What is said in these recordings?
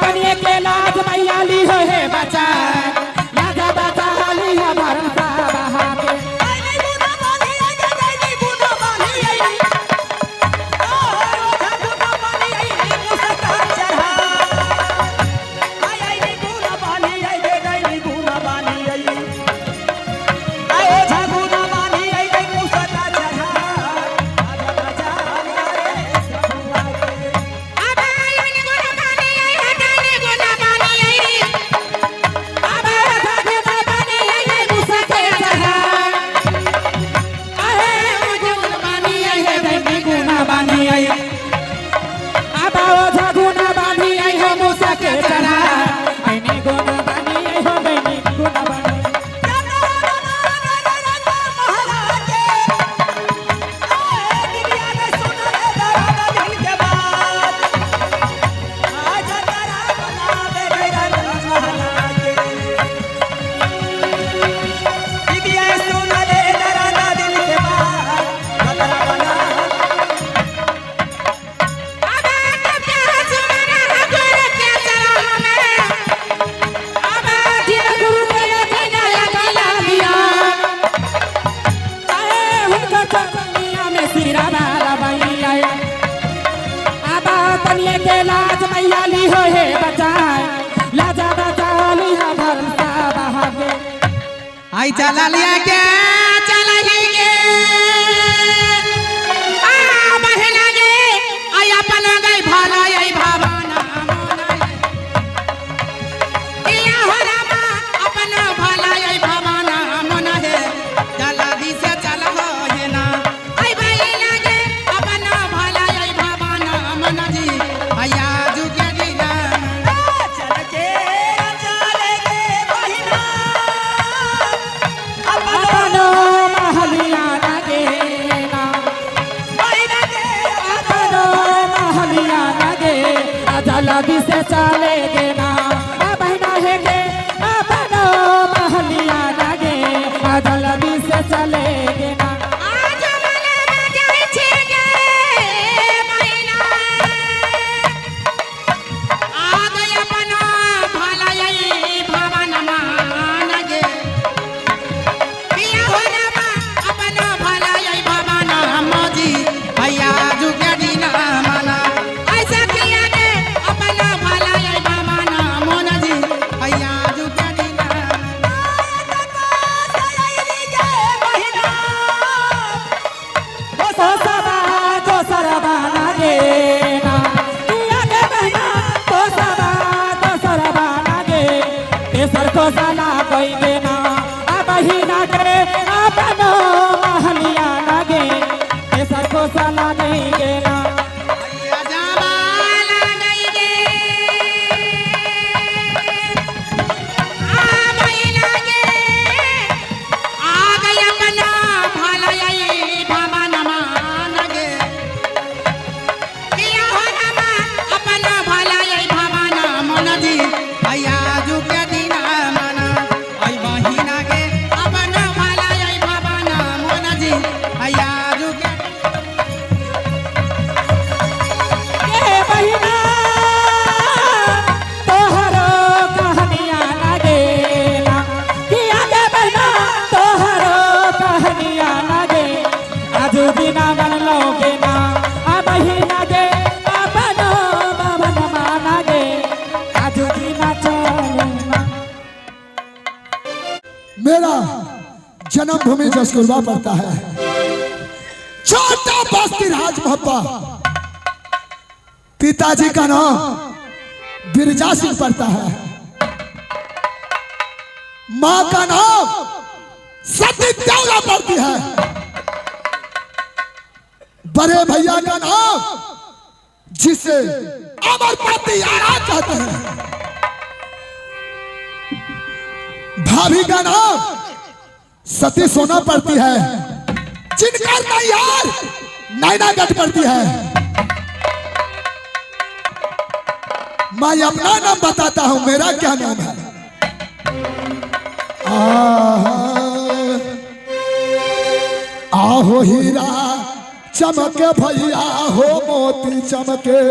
तनिए के लाज मैया ली हो हे बचा लाजा बचा ली हो भरसा बहा के। के लाज मैया ली हो हे बचाए लाजा बचा ली हो भरसा बहा के। आई चला लिया के चला ही के आ बहना गे आई अपन गई भाला आई भावना मोना किया हो रामा अपन भाला आई भावना मोना हे चला दी से चला हो हे ना आई बहना गे अपन भाला आई भावना मोना जी आया जुगे दीना अपनो महलिया लगे ना अपनो महलिया लगे जलदी से चले गे ना आ बहना है गे अपनो महलिया लगे जलदी से चले गे ना। आज मने जाय छी गे बहिना आ गई अपना भला आई भवन मान गे पिया हो रामा अपना भला आई भवन मोजी भैया जुगे दीना माना ऐसा किया गे अपना भला आई भवन मोन जी भैया जुगे दीना। तो सबा तो सरबा लगे ना किया गे बहना तो सबा तो सरबा लगे तेसर को साला कोई देना आ बहिना के अपनो महलिया लगे तेसर को साला नहीं गेना। ए बहिना तोहरो कहानिया लगे ना किया गे बहिना तोहरो कहानिया लगे आज बिना मन लोगे ना आ बहिना गे अपनो भवन माना गे आज बिना चले ना। मेरा जन्मभूमि जसगुरवा पड़ता है, छोटा बस्ती राज मोहब्बा। पिताजी का नाम बिरजा सिंह पड़ता है, मां का नाम सती देवला पड़ती है, बड़े भैया का नाम जिसे अमरपति आरा कहते हैं, भाभी का नाम सती सोना पड़ती है, जिनका नैयार नैनागढ़ पड़ती है। मैं अपना नाम बताता हूं, मेरा क्या नाम है। आहा, आहो हीरा चमके भैया हो मोती चमके,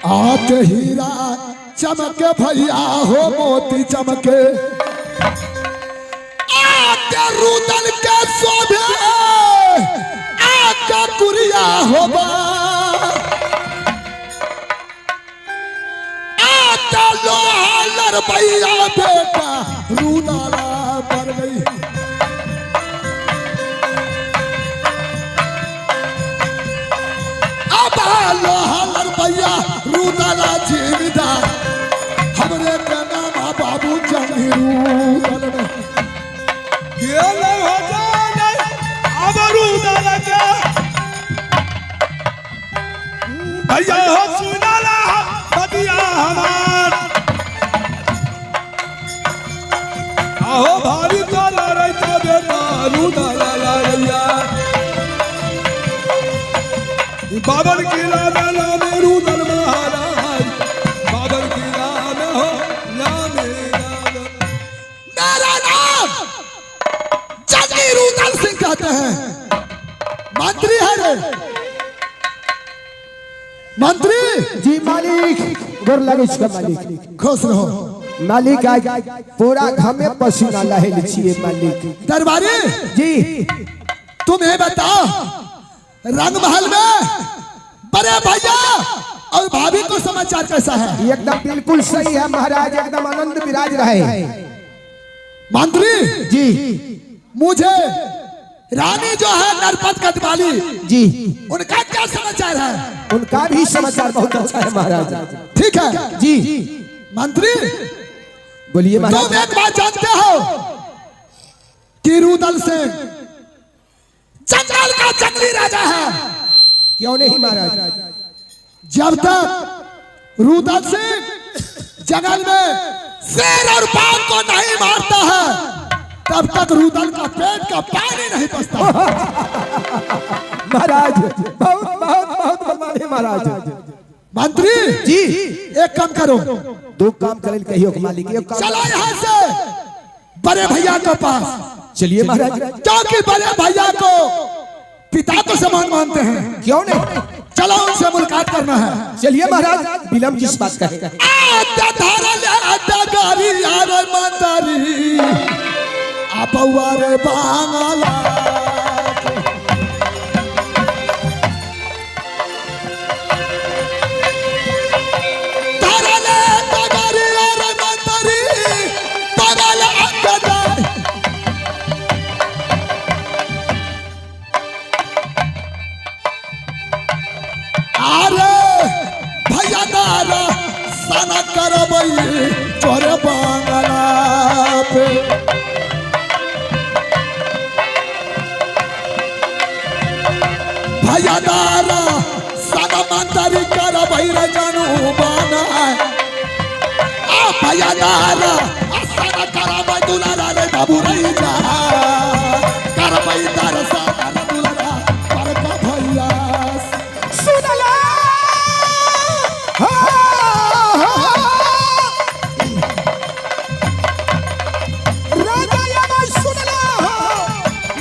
आके हीरा चमके भैया हो मोती चमके, आके रुदल के शोभे आके कुरिया होबा, आके लोहा लड़बैया बेटा रुदला पर गई। अब लोहा लड़बैया रुदला जिम्मेदार, हमरे के नाम बाबू जंगी रुदल में। गेल हो जाने अमरू के भैया हो सुनाला बतिया हमार, आहो भाभी तोरा रहता बेटा रुदला लड़ैया, बाबर किला में नामे रुदल महाराज, बाबर किला में हो नामे नाम। मेरा नाम जंगी रुदल सिंह कहते हैं। मंत्री है रे मंत्री जी मालिक, गोर लगे छै मालिक। खुश रहो मालिक, आज पूरा घामे पसीना लहल छिए मालिक। दरबारी जी तुम ये बताओ, रंग महल में बड़े भैया और भाभी को समाचार कैसा है? एकदम बिल्कुल सही है महाराज, एकदम आनंद विराज रहे। मंत्री जी मुझे रानी जो है नरपत कटवाली जी, उनका क्या समाचार है? उनका भी समाचार बहुत अच्छा है महाराज। ठीक है जी मंत्री, बोलिए तुम महाराज। एक बात जानते हो कि रुदल सिंह जंगल का जंगली राजा है। क्यों नहीं महाराज? जब तक रुदल सिंह जंगल में शेर और बाघ को नहीं मारता है तब तक रुदल का पेट का पानी नहीं पचता। महाराज बहुत बहुत बहुत बलवान है महाराज। मंत्री जी एक काम करो, दो काम करें कहियो मालिक, एक काम। चलो यहाँ से बड़े भैया के पास चलिए महाराज। क्योंकि बड़े भैया को पिता को समान मानते हैं। क्यों नहीं? चलो उनसे मुलाकात करना है। चलिए महाराज, विलंब किस बात का है? आधा धारा ले आधा गारी यार मंदारी आपवा रे बांगला। धारा ले आधा गारी यार मंदारी बांगला आधा जाए। अरे भैया दारा सना करबई चोर बांगला पे। भैया दारा सना मंतरी करबई रे जानू बाना। आ भैया दारा सना करबई दुलारा रे बाबू रे जा करबई दारा सना दुलारा पर का भैया सुनला राजा यमा सुनला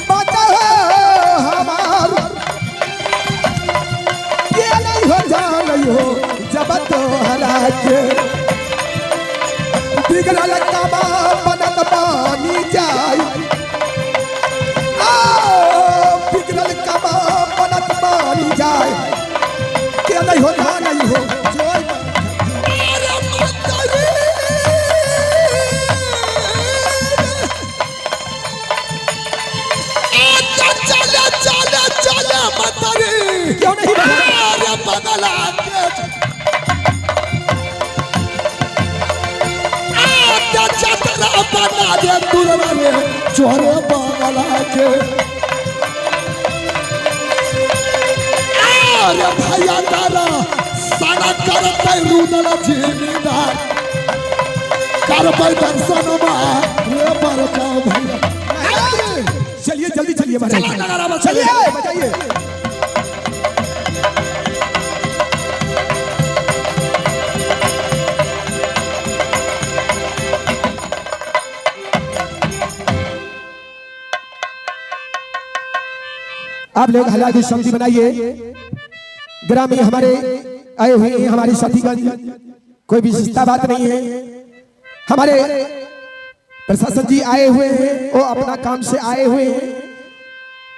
बात हमार, ये नहीं हो जान हो जब तोहरा के बिगड़ल कमा बनत पानी जाई, आ बिगड़ल कमा बनत पानी जाए, के नहीं हो ना नहीं हो जोर। अरे मंतरी आजा चले चले चले मंतरी क्यों नहीं महाराज? अरे बगला के आजा चतरा बना दे दुलरा रे चोरे बगला के। अरे भैया दादा सारा करते रुदल जिम्मेदार करबै दर्शन रे बड़का भैया। चलिए जल्दी चलिए महाराज, चला नगाड़ा बजा। चलिए बजाइए। आप लोग हला की सब्जी बनाइए। ग्रामीण हमारे आए हुए हैं हमारे साथीगण, कोई विशेषता बात नहीं है। हमारे प्रशासन जी आए हुए हैं, वो अपना काम से आए हुए हैं।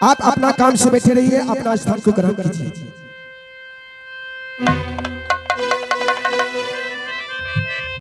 आप अपना काम से बैठे रहिए, अपना स्थान को ग्रहण कीजिए।